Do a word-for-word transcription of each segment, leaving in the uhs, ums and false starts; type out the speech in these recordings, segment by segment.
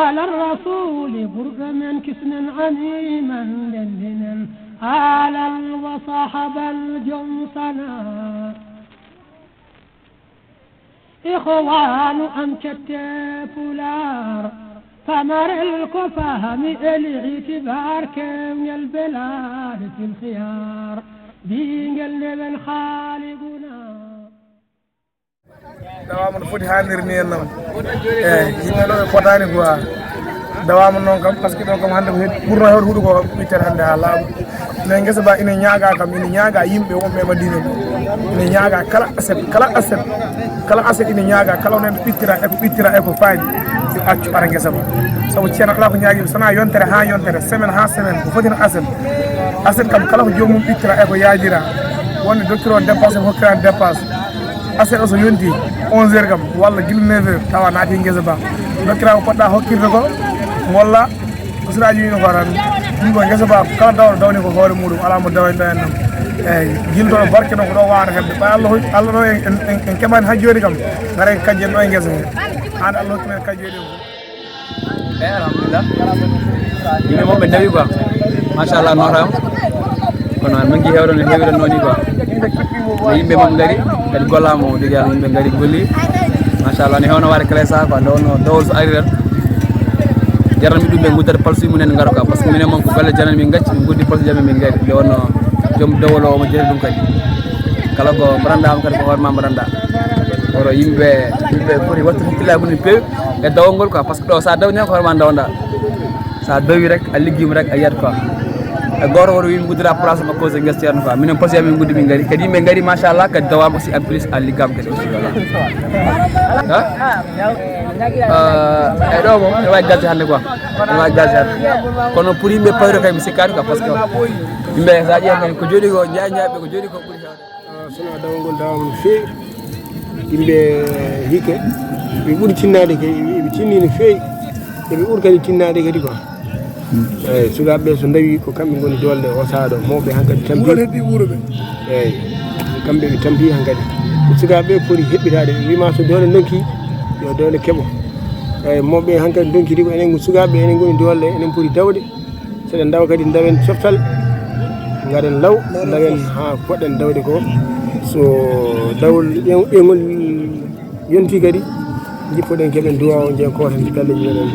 Ala rasuli ɓurɗo men kisnen ami man ndendinen alal wa sahabal jom sana. Ikhwanu am cette pular pamarel ko fahami eli itibar kewngel belade fil khiyar bingel ndewen khaliguna. Dawama no foti haalnir ni en noon. Eyyi, yimɓe ɗo ɓe potaani quoi. Dawama noon kam, parce que ɗo kam hannde ko heed ɓurno heewde huuɗo ko ɓiccere hannde haa laaɓa. Mais ngesa ba ina ñaaga kam, ina ñaaga yimɓe wonɓe e Madina ɓe. Ina ñaaga kala aset, kala aset, kala aset ina ñaaga, kala wonande ɓittira e ko ɓittira e ko faaji, yo accu ara ngesa ba. Sabu ceerno alaa ko ñaagi, so wonaa yontere haa yontere, semaine haa semaine, ko foti no aset. Aset kam kala ko joomum ɓittira e ko yaajira. Wonde docteur o dépassé, hokkira dépasse. Aset o so yonti onze heures kam, walla gila neuf heures, tawa naati ngesa ba. Dokkira ko poɗɗa hokkirde ko, walla ko siraaji wino ko tan. Ɗum ko ngesa ba, kala dawɗo dawni ko hoore muɗum, alaa mo dawani ɗo en ɗum. Eyyi, gila ɗo barke noon ko ɗo wawata heɓde. Ɓay Allah hoy-, Allah ɗo en, en, en, en keɓani hajjoɗi kam. Gara en kajjen ɗo e ngesa he. An Allah hokki men kajjoɗi o. Eyyi, alhamdulillah. Yimɓe moom ɓe ndawi quoi. Machallah, nootaama. Kono nanngi heewde no heewira noon ni quoi. No yimɓe moom ngari, kadi gollaama o, digi Yalla yimɓe ngari golli. Machallah, ne heewno waade kala e saha quoi, nde wonno dowol so ari tan. Jaranmi ɗum ɓe nguddata palsuji mumen ngara quoi, parce que minen moom ko galle jaranmi min ngacci, min nguddi palsuji amen min ngari. Nde wonno joom dowol o omo jeeri ɗum kadi. Kala ko mbaɗanɗa am kadi ko hoore ma mbaɗanɗa. Kono yimɓe, yimɓe foti wattu hakkillaaji mum no feewi e dawol ngol quoi, parce que ɗo sa dawni ko hoore ma dawɗa. Sa dawi rek, a liggiima rek, a yiyat quoi. E gooto woto wiimi guddira place ma cause ngesa ceerno quoi. Minen posi amin guddi min ngari. Kadi yimɓe ngari machallah, kadi dawama aussi en plus a liggaama kadi aussi voilà. Ha? Eh, e ɗo moom, ene wawi galte hannde quoi. Ene wawi galte hannde. Kono pour yimɓe payro kay mi sikkaani quoi, parce que yimɓe sa ƴeewi ko jooɗi ko, ñaa-, ñaaɓe ko jooɗi ko ɓuri heewde. Ah, sona dawol ngol dawama no feewi. Yimɓe hike, ɓe ɓuri tinnaade kay, ɓe tinni no feewi. Eɓe ɓuri kadi tinnaade kadi quoi. Eyyi, sukaaɓe ɓe so ndawi ko kamɓe ngoni doolɗe o sahaa ɗo. Mawɓe hankadi tampi. Eyyi, kamɓe ɓe tampi hankadi. Ko sukaaɓe ɓe poti heɓɓitaade. Ɓe wima so doole ndonki, yo doole keɓo. Eyyi, mawɓe hankadi ndonkiti ko enen sukaaɓe, enen ngoni doolɗe, enen poti dawde. Seɗen ndawa kadi, ndawen coftal, ngaɗen law, ndawen haa poɗɗen dawde ko. So dawol ƴeew-, ƴeewngol yonti kadi, njippoɗen keɓen duwaaw, njeyen kooten pelleji meɗen.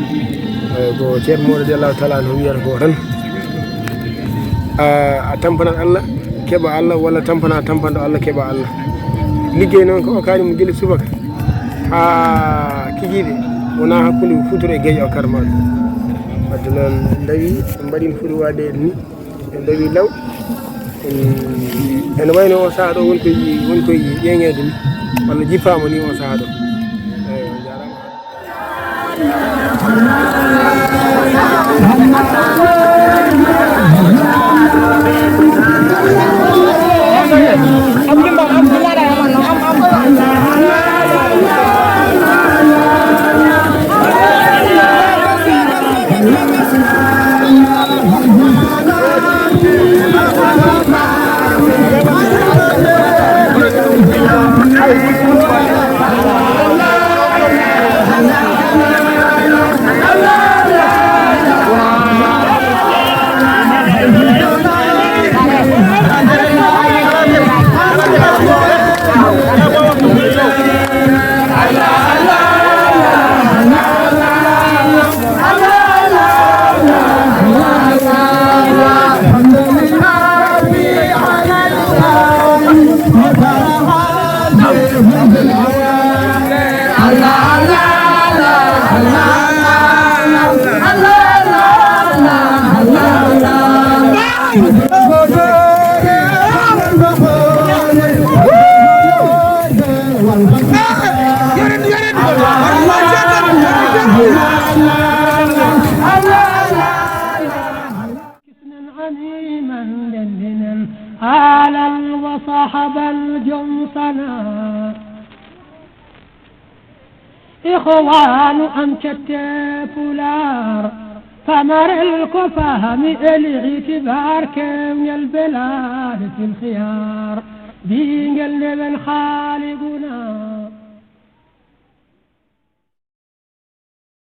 Eh, ko ceerno Mawɗo radiyallahu taala anhu wiyata ko tan, a, a tampanat Allah, keɓa Allah, walla tampana tampanɗo Allah, keɓa Allah. Liggey noon ko okkaani mo gila subaka haa kikiiɗe, wonaa hakkunde futuro e geeƴe okkaata ma ɗum. Wadde noon, en ndawi, en mbaɗi no foti waɗde ni, en ndawi law. En, ene wayno o sahaa ɗo won koye, won koye ƴeeŋeede ni, walla jippaama ni o sahaa ɗo. Eyyo, on jaaraama. Kisnen ami man ndendinen alal wa sahabal jom sana. Ikhwanu am cette pular pamarel ko fahami eli itibar kewngel belade fil khiyar bingel ndewen khaliguna.